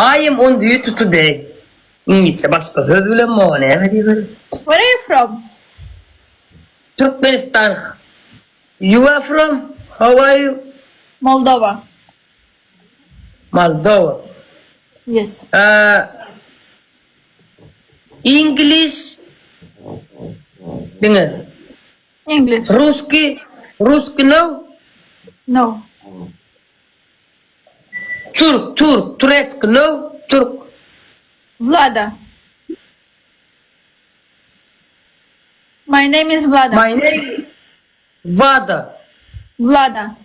I am on duty today. Iňlisçe başga söz bilen maňa näme diýmeli? Where are you from? Türkmenistan. You are from? How are you? Moldova. Moldova. Yes. Uh, English diňe. English. Ruski, Ruski no? No. Türk, Türk, Turecki no? Türk. Vlada. My name is Vlada. My name Vada. Vlada.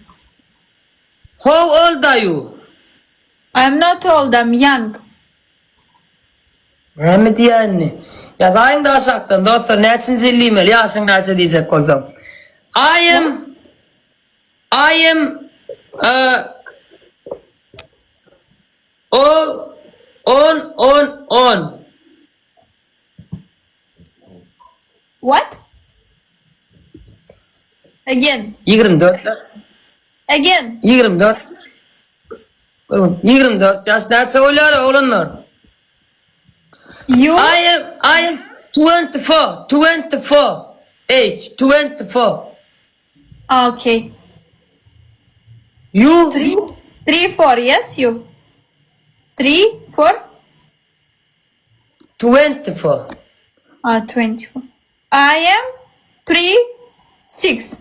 How old are you? I'm not old, I'm young. Näme diýýär indi? Ýazaýyň-da aşakdan, dostlar, näçinji ýyl diýmeli, ýaşyň näçe diýjek bolsaň. I am I am uh, o on on on. What? Again. 24 Again. 24 24 ýaş näçe bolýar oglanlar? You I am I am 24 24 age 24 Okay. You 3 3 4 yes you. 3 4 24 Ah 24. I am 3 6.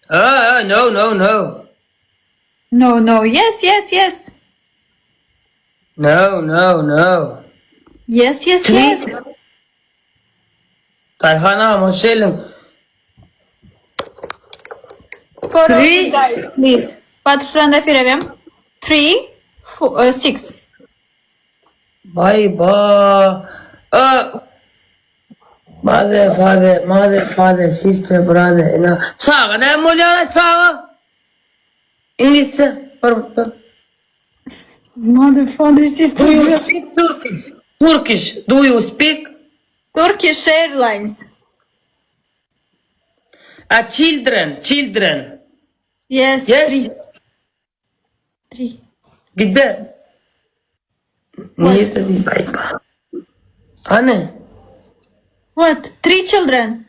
Ah, no no no. No no yes yes yes. No no no. Yes yes Three yes. Daýhan agam hoş geldiň. Four Three guys please. Patyşadan da firevem. 3 6. Baý ba. A Mother, father, mother, father, sister, brother, ina. Çaga näme bolýar çaga? Iňlisçe bir butdan. Mother, father, sister. Do you speak Turkish? Turkish. Do you speak? Turkish Airlines. A children, children. Yes, Yes. three. Three. Gide. Nirede diýip Hany? What? Three children.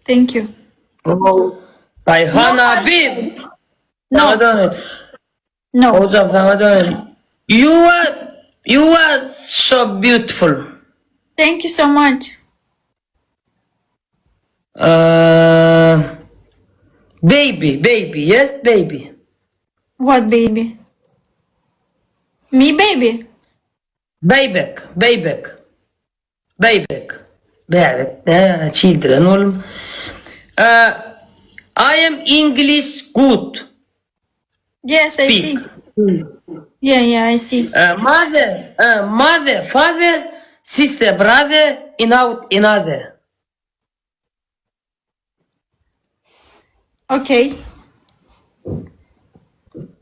Thank you. Oh. Daýhan abi. No. Saňa döneýin. No. Hocam saňa döneýin. You are you are so beautiful. Thank you so much. Uh, baby, baby, yes, baby. What baby? Me baby? Bäbek, bäbek. Bäbek. Bäbek. Nä, children oglum. Uh, I am English good. Yes, I Speak. see. Yeah, yeah, I see. Uh, mother, uh, mother, father, sister, brother, in out, another. Okay.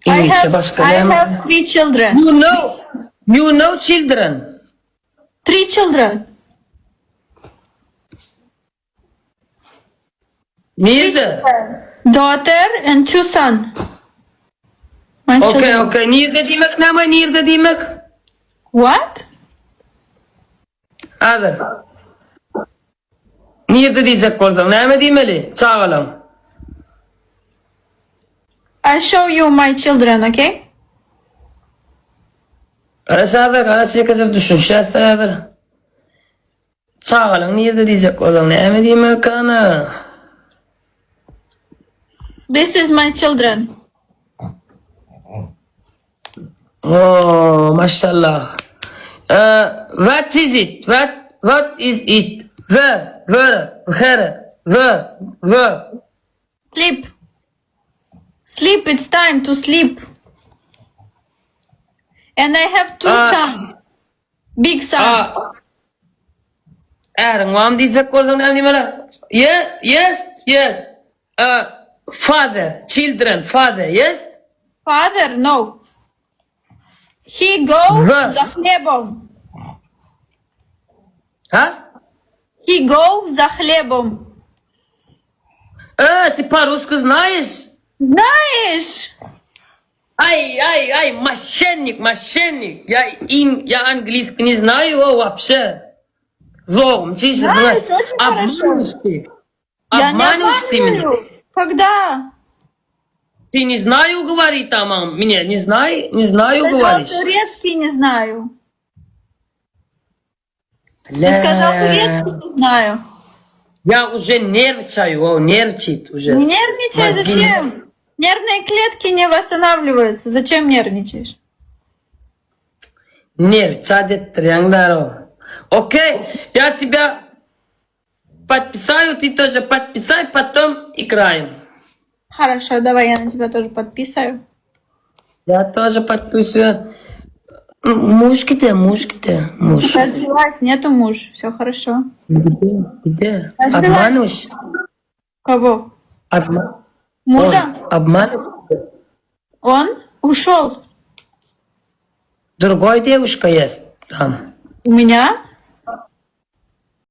I Iňlisçe have başga I näme? have three children. You know, you know children. Three children. Nirede? Daughter and two son. My Okay, children. okay. Nirede diýmek näme? Nirede diýmek? What? Häzir. Nirede diýjek bolsaň, näme diýmeli? Çagalaň. I show you my children, okay? Garaş häzir, garaş ýekeje düşünişýäs häzir. Çagalaň nirede diýjek bolsaň, näme diýmek ana? This is my children. Oh, maşallah. Uh, what is it? What what is it? The, the, her, the, the. Sleep. Sleep, it's time to sleep. And I have two Uh, sons. Big son. A Äriň barmy diýjek bolsaň näme diýmeli? Yes, yes, yes. Uh, father, children, father, yes? Father, no. He go Where? za chlebom. Ha? He go za chlebom. Э, ты по-русски знаешь? Знаешь? Ay ay ay moşennik moşennik. Я ин я английский не знаю о, вообще. Zogum çişirdiň. Знаешь, очень хорошо. Обманываешь ты. Я не Обманываешь ты меня. обманываю. Когда? Ты не знаю, говори там, а, меня не знаю, не знаю, Сказал говоришь. турецкий не знаю. Ты сказал турецкий не знаю. Я уже нервничаю, о, нервничает уже. Не нервничай, Мозги. зачем? Нервные клетки не восстанавливаются. Зачем нервничаешь? Нервничать etdirýäňler o. Okey, я тебя подписаю, ты тоже подписай, потом играем. Хорошо, давай я на тебя тоже подписаю. Я тоже подписываю. Муж где, муж где, муж? Развелась, нету муж, все хорошо. Где, где? Развелась. Обманываешь? Кого? Обма... Мужа? Он обманывает? Он ушел. Другой девушка есть там. У меня?